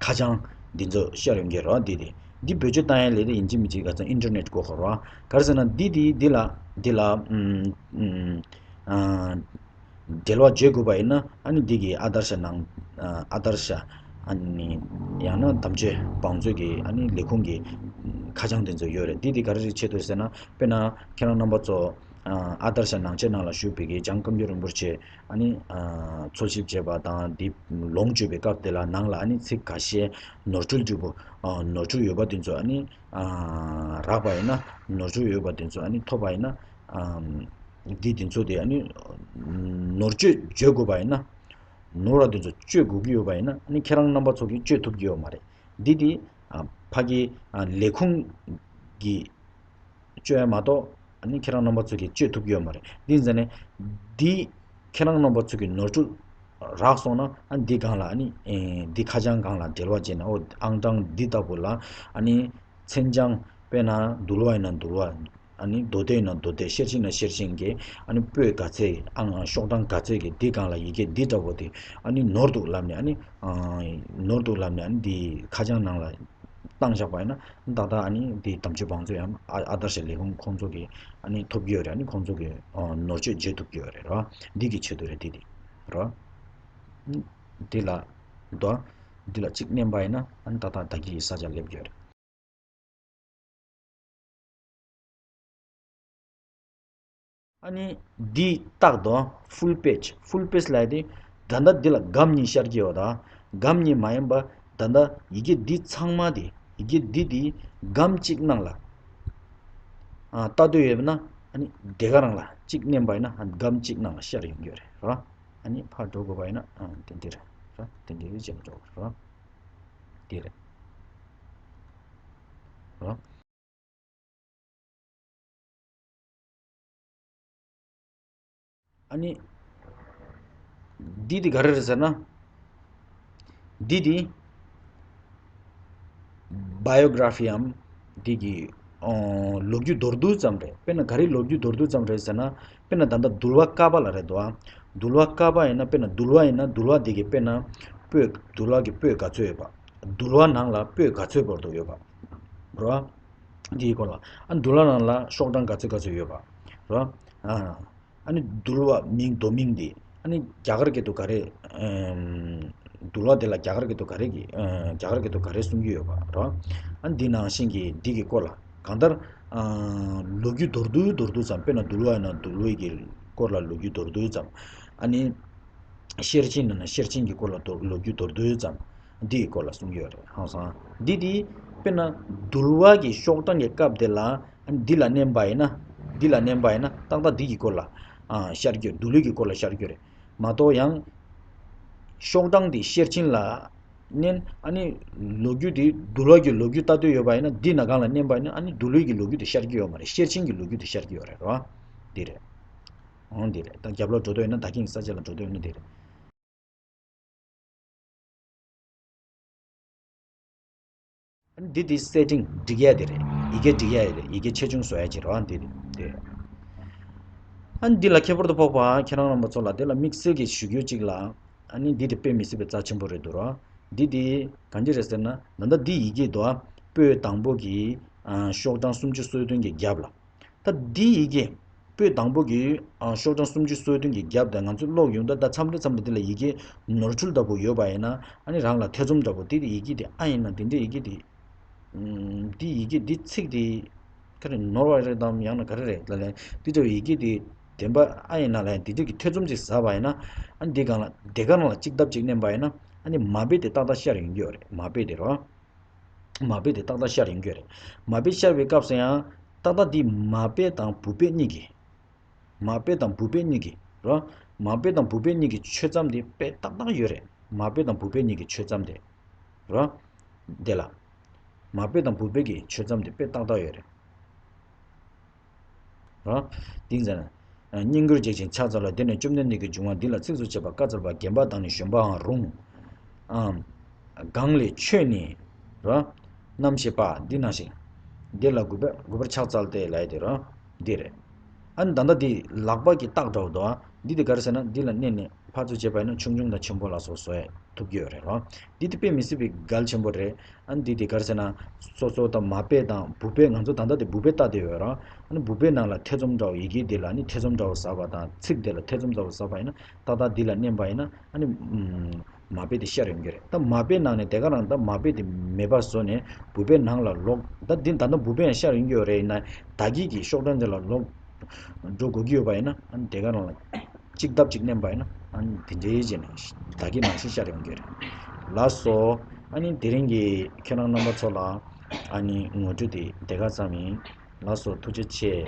ཁ་བྱང་འདི་ཚོ་ཤར་ཡོང་གི་རེད་བ། འདི་དེ་འདི་བེད་སྤྱོད་བཏང་ཡ་ལས་དེ་ཡིན་གཅིག་མིན་གཅིག་ག་ཚོད་ཨིན་ཊར་ནེཊ་དགོས་ཁོ་རེད་བ། ག་རེ་ཟེར་ན་འདི་དེ་འདི་ལ་འདི་ལ་ཨམ་ཨམ་ཨ། འབྲེལ་བ་བྱེད་དགོས་པ་ཡིན་ན་ཨ་ནི་འདི་གི་ཨ་དར་ཤ་ནང་ཨ་དར་ཤ་ཨ་ནི་ཡང་ན་དམ་ཆོས་བང་མཛོད་ཀྱི་ཨ་ནི་ལས་ཁུངས་ཀྱི་ཁ་བྱང་དེ་ཚོ་ཡོད་རེད། འདི་དེ་ག་རེ་རེད་ཆེད་དུ་ཟེར་ན། དཔེར་ན་ཁྱེད་རང་རྣམ་པ་ཚོ་ཨ་དར་ཤ་ནང་ཆེན་ནང་ལ་བཞུགས་པའི་གི་འཇང་བཀའ་འགྱུར་རིན་པོ་ཆེ་ཨ་ནི་ཨ་འཚོལ་ཞིབ་བྱས་པ་དང་འདི་ལོངས་སྤྱོད་པའི་སྐབས་དེ་ལ་ནང་ལ་ཨ་ནི་ཚིག་ཁ་ཤས་ནོར་འཁྲུལ་འདྲ་པོ་ཨ་ནོར་འཁྲུལ་ཡོད་པ་དེ་ཚོ་ཨ་ནི་ཨ་རག་པ་ཡིན་ན་ནོར་འཁྲུལ་ཡོད་པ་དེ་ཚོ་ཨ་ནི་ཐོབ་པ་ཡིན་ན། ཨམ། འདི་དེ་ཚོ་དེ་ཨ་ནི་ནོར་བཅོས་བྱེད་དགོས་པ་ཡིན་ན། ནོར་བ་དེ་ཚོ་བཅོས་དགོས་ཀྱི་ཡོད་པ་ཡིན་ན་ཨ་ནི་ཁྱེད་རང་རྣམ་པ་ཚོ་གིས་བཅོས་ཐུབ་ཀྱི་ཡོད་མ་རེད། འདི་དེ་ཨ་ཕ་གི་ཨ་ལས་ཁུངས་ཀྱིས་བཅོས་ཡ་མ་གཏོགས་ཨ་ནི་ཁྱེད་རང་རྣམ་པ་ཚོ་གིས་བཅོས་ཐུབ་ཀྱི་ཡོད་མ་རེད། འདི་ཟེར་ནས་འདི་ཁྱེད་རང་རྣམ་པ་ཚོ་གི་ནོར་འཁྲུལ་རག་སོང་ན་ཨ་འདི་སྒང་ལ་ཨ་ནི་ཨེ་འདི་ཁ་བྱང་སྒང་ལ་འབྲེལ་བ་བྱས་ནས་ཨོ་ཨང་གྲངས་འདི་ལྟ་བུ་ལ་ཨ་ནི་མཚན་བྱང་དཔེར་ན་འདུལ་བ་ཡིན་ན་འདུལ་བ། ཨ་ནི་མདོ་སྡེ་ཡིན་ན་མདོ་སྡེ། ཤེར་ཕྱིན་ན་ཤེར་ཕྱིན་གྱི་ཨ་ནི་པོད་ག་ཚད་ཨང་ཤོག་གྲངས་ག་ཚད་ཀྱི་འདི་སྒང་ལ་ཡི་གེ་འདི་འདྲ་བོ་དེ་ཨ་ནི་ནོར་འདུག་ལབ་ནས་ཨ་ནི་ཨ་ནོར་འདུག་ལབ་ནས་ཨ་ནི་འདི་ཁ་བྱང་ནང་ལ་བཏང་བཞག་པ་ཡིན་ན་ཏག་ཏག་ཨ་ནི་འདི་དམ་ཆོས་བང་མཛོད་ཡང་ཨ་ཨ་དར་ཤ་ལས་ཁུངས་ཁོང་ཚོ་གི་ཨ་ནི་ཐོབ་ཀྱི་ཡོད་རེད། ཨ་ནི་ཁོང་ཚོ་གི་ཨ་ནོར་བཅོས་བྱེད་ཐུབ་ཀྱི་ཡོད་རེད་ར། འདི་གི་ཆེད་དུ་རེད་འདི་དེ་ར། འདི་ལ་འདུག་འདི་ལ་གཅིག་མནན་པ་ཡིན་ན་ཨ་ནི་ཏག་ཏག་ད་གི་ས་ཆ་སླེབས་ཀྱི་ཡོད་རེད། ཨ་ནི་འདི་རྟགས་དང་ཕུལ་པེ་ཇི། ཕུལ་པེ་ཇི་ལབ་ཡ་དེ་ད་ལྟ་འདི་ལ་སྒམ་གཉིས་ཤར་གྱི་ཡོད་ད། སྒམ་གཉིས་མ་ཡིན་པ་ད་ལྟ་ཡི་གེ་འདི་ཚང་མ་དེ་ཡི་གེ་འདི་དེ་སྒམ་གཅིག་ནང་ལ་ཨ་ལྟ་འདོད་ཡོད་ན་ཨ་ནི་དེ་ག་རང་ལ་གཅིག་མནན་པ་ཡིན་ན་ཨ་སྒམ་གཅིག་ནང་ལ་ཤར་ཡོང་གི་ཡོད་རེད་ར། ཨ་ནི་ཕར་འགྲོ་དགོས་པ་ཡིན་ན་ཨ་དེ་འདི་རེད་ར། དེ་འདི་རེད་ཅེས་འགྲོ་དགོས་ར། འདི་རེད་ར། ཨ་ནི། འདི་དེ་ག་རེ་རེད་ཟེར་ན། འདི་དེ། བ་ཡོ་གྷ་ར་ཕི་འམ་འདི་གི་ཨོ་ལོ་རྒྱུས་མདོར་བསྡུས་ཙམ་རེད། དཔེར་ན་ག་རེ་ལོ་རྒྱུས་མདོར་བསྡུས་ཙམ་རེད་ཟེར་ན། དཔེར་ན་ད་ལྟ་འདུལ་བ་ཀ་པ་ལ་རེད་འདུག་ཨ། འདུལ་བ་ཀ་པ་ཡིན་ན། དཔེར་ན་འདུལ་བ་ཡིན་ན། འདུལ་བ་འདི་གི་དཔེར་ན་པོད། འདུལ་བ་གི་པོད་ག་ཚོད་ཡོད་པ། འདུལ་བ་ནང་ལ་པོད་ག་ཚོད་བར་དུ་ཡོད་པ་རེད་བ། འདིའི་སྐོར་ལ། ཨ་འདུལ་བ་ནང་ལ་ཤོག་གྲངས་ག་ཚོད་ག་ཚོད་ཡོད་པ་རེད་བ། ཨ། ཨ་ནི་འདུལ་བ་མིང་མདོ་མིང་འདི་ཨ་ནི་རྒྱ་གར་སྐད་དུ་ག་རེ། ཨམ། འདུལ་བ་དེ་ལ་རྒྱ་གར་སྐད་དུ་ག་རེ་གི། ཨ། རྒྱ་གར་སྐད་དུ་ག་རེ་གསུང་གི་ཡོད་པ་རེད་བ། ཨ་ནི་འདི་ནང་བཞིན་གྱི་འདི་གི་སྐོར་ལ་གང་ལྟར། ཨ། ལོ་རྒྱུས་མདོར་བསྡུས་མདོར་བསྡུས་ཙམ། དཔེར་ན་འདུལ་བ་ཡིན་ན་འདུལ་བའི་གི་སྐོར་ལ་ལོ་རྒྱུས་མདོར་བསྡུས་ཙམ། ཨ་ནི་ཤེར་ཕྱིན་ཡིན་ན་ཤེར་ཕྱིན་གྱི་སྐོར་ལ་མདོར། ལོ་རྒྱུས་མདོར་བསྡུས་ཙམ། འདི་ཡི་སྐོར་ལ་གསུང་གི་ཡོད་རེད། ཧང་སང་འདི་དེ་དཔེར་ན་འདུལ་བ་གི་ཤོག་གྲངས་ཀྱི་སྐབས་དེ་ལ། འདི་ལ་བསྣན་པ་ཡིན་ན། འདི་ལ་བསྣན་པ་ཡིན་ན་ཏག་ཏག་འདི་གི་སྐོར་ལ། ཨ། ཤར་གྱི་ཡོད། འདུལ་བའི་གི་སྐོར་ལ་ཤར་གྱི་ཡོད་རེད། མ་གཏོགས་ཡང་ཤོག་གྲངས་འདི་ཤེར་ཕྱིན་ལ་བསྣན། ཨ་ནི་ལོ་རྒྱུས་འདི་འདུལ་བ་གི་ལོ་རྒྱུས་ལྟ་འདོད་ཡོད་པ་ཡིན་ན། འདི་ནང་གང་ལ་བསྣན་པ་ཡིན་ན། ཨ་ནི་འདུལ་བའི་གི་ལོ་རྒྱུས་དེ་ཤར་གྱི་ཡོད་མ་རེད། ཤེར་ཕྱིན་གྱི་ལོ་རྒྱུས་དེ་ཤར་གྱི་ཡོད་རེད། རེད་བ། འདི་རེད། འོང་འདི་རེད། ད་རྒྱབ་ལོགས་འགྲོ་འདོད་ཡོད་ན། ད་གིན་ས་ཆ་ལ་འགྲོ་འདོད་ཡོད་ན་འདི་རེད། འདི་དེ་སེ་ཊིང་སྒྲིག་ཡ་དེ་རེད། ཡི་གེ་སྒྲིག་ཡ་དེ་རེད། ཡི་གེ་ཆེ་ཆུང་བཟོ་ཡ་ཅིག་རེད་བ། འདི་དེ་དེ་རེད། ཨ་ནི་འདི་ལ་ཁྱད་པར་དུ་འཕགས་པ་ཁྱེད་རང་རྣམ་པ་ཚོ་ལ་དེ་ལ་དམིགས་བསལ་གྱི་ཞུ་རྒྱུ་གཅིག་ལ། ཨ་ནི་འདི་དེ་དཔེ་མི་སྲིད་པའི་རྩ་ཆེན་པོ་རེད་འདུག་ར། འདི་དེ་གང་ཅི་རེད་ཟེར་ན། ད་ལྟ་འདི་ཡི་གེ་འདུག་ཨ། པོད་དང་པོ་གི། ཨ། ཤོག་གྲངས་སུམ་ཅུ་སོ་བདུན་གྱི་རྒྱབ་ལ། ད་འདི་ཡི་གེ་པོད་དང་པོ་གི། ཨ། ཤོག་གྲངས་སུམ་ཅུ་སོ་བདུན་གྱི་རྒྱབ་དེ་ང་ཚོས་ཀློག་ཡོང་དུས། ད་མཚམས་རེ་མཚམས་རེ་འདི་ལ་ཡི་གེ་ནོར་འཁྲུལ་འདྲ་པོ་ཡོད་པ་ཡིན་ན། ཨ་ནི་རང་ལ་ཐེ་ཚོམ་འདྲ་པོ། དེ་ཡི་གེ་དེ་ཨ་ཡིན་ན། དེ་འདྲའི་ཡི་གེ་དེ། ཨམ། འདི་ཡི་གེ་འདི་ཚིག་དེ་ག་རེ་ནོར་བ་རེད་དམ། ཡང་ན་ག་རེ་རེད་ལབ་ལས། འདི་འདྲ་བའི་ཡི་གེ་དེ་བདེན་པ་ཨ་ཡིན་ན་ལབ་ཡ་དེ་འདྲ་གི་ཐེ་ཚོམ་ཅིག་ཟ་བ་ཡིན་ན། ཨ་ནི་འདི་སྒང་ལ། དེ་ག་ནང་ལ་གཅིག་ལྡབ་ཅིག་མནན་པ་ཡིན་ན། ཨ་ནི་མ་དཔེ་དེ་ཏག་ཏག་ཤར་ཡོང་གི་ཡོད་རེད། མ་དཔེ་དེ་རོ། མ་དཔེ་དེ་ཏག་ཏག་ཤར་ཡོང་གི་ཡོད་རེད། མ་དཔེ་ཤར་བའི་སྐབས་སུ་ཡང་ཏག་ཏག་འདི་མ་དཔེ་དང་བུ་དཔེ་གཉིས་ཀྱི། མ་དཔེ་དང་བུ་དཔེ་གཉིས་ཀྱི་རོ། མ་དཔེ་དང་བུ་དཔེ་གཉིས་ཀྱི་ཆོད་མཚམས་དེ་དཔེ་ཏག་ཏག་ཡོད་རེད། མ་དཔེ་དང་བུ་དཔེ་གཉིས་ཀྱི་ཆོད་མཚམས་དེ་རོ། དེ་ལ། མ་དཔེ་དང་བུ་དཔེ་གི་ཆོད་མཚམས་དེ་དཔེ་ཏག་ཏག་ཡོད་རེད། རོ། དེ་ཙང་། བསྙེན་བཀུར་བྱེད་ཅིང་ཕྱག་འཚལ་ལོ། དེ་ནས་བཅོམ་ལྡན་འདས་ཀྱི་འབྱུང་བ་འདི་ལ་ཚིགས་སུ་བཅད་པ་བཀའ་སྩལ་པ། བརྒྱན་པ་དང་ནི་བཞོན་པའང་རུང་། ཨམ། གང་ལས་ཆོད་ནས། རོ། རྣམ་ཤེས་པ་འདི་ནང་བཞིན། འདི་ལ་གུས་པ་གུས་པར་ཕྱག་འཚལ་ཏེ་ལབ་ཡ་དེ་རོ། འདི་རེད། ཨ་ནི་ད་ལྟ་འདི་ལག་པ་གི་རྟགས་འདྲ་བོ་འདུག་ཨ། འདི་དེ་ག་རེ་ཟེར་ན། འདི་ལ་མནན་ནས་ཕར་ཚུར་བྱས་པ་ཡིན་ན་ཆུང་ཆུང་དང་ཆེན་པོ་ལ་སོགས་བཟོ་ཡ་ཐུབ་ཀྱི་ཡོད་རེད་རོ། འདི་དེ་དཔེ་མི་སྲིད་པའི་གལ་ཆེན་པོ་རེད། ཨ་ནི་འདི་དེ་ག་རེ་ཟེར་ན། སོ་སོ་དང་མ་དཔེ་དང་བུ་དཔེ། ང་ཚོ་ད་ལྟ་དེ་བུ་དཔེ་ལྟ་བསྡད་ཡོད་ར། ཨ་ནི་བུ་དཔེ་ནང་ལ་ཐེ་ཚོམ་འདྲ་བོ། ཡི་གེ་དེ་ལ་ནི་ཐེ་ཚོམ་འདྲ་བོ་ཟ་བ་དང་། ཚིག་དེ་ལ་ཐེ་ཚོམ་འདྲ་བོ་ཟ་བ་ཡིན་ན། ཏག་ཏག་འདི་ལ་མནན་པ་ཡིན་ན། ཨ་ནི་ཨམ། མ་དཔེ་དེ་ཤར་ཡོང་གི་རེད། ད་མ་དཔེ་ནང་ནས་དེ་ག་རང་། ད་མ་དཔེ་དེ་མེད་པ་བཟོས་ནས་བུ་དཔེ་ནང་ལ་ལོག་ད་འདི་ད་ལྟ་བུ་དཔེ་ཡང་ཤར་ཡོང་གི་ཡོད་རེད། ཡིན་ན་ད་གིན་གྱི་ཤོག་གྲངས་དེ་ལ་ལོག་འགྲོ་དགོས་ཀྱི་ཡོད་པ་ཡིན་ན། ཨ་ནི་དེ་ག་རང་ལ་གཅིག་ལྡབ་གཅིག་མནན་པ་ཡིན་ན། ཨ་ནི་དེ་འདྲའི་བྱས་ནས་ད་གིན་ནང་བཞིན་ཤར་ཡོང་གི་རེད། ལགས་སོ། ཨ་ནི་དེ་རིང་གི་ཁྱེད་རང་རྣམ་པ་ཚོ་ལ་ཨ་ནི་ངོ་སྤྲོད་དེ་དེ་ག་ཙམ་ཡིན། ལགས་སོ། ཐུགས་རྗེ་ཆེ།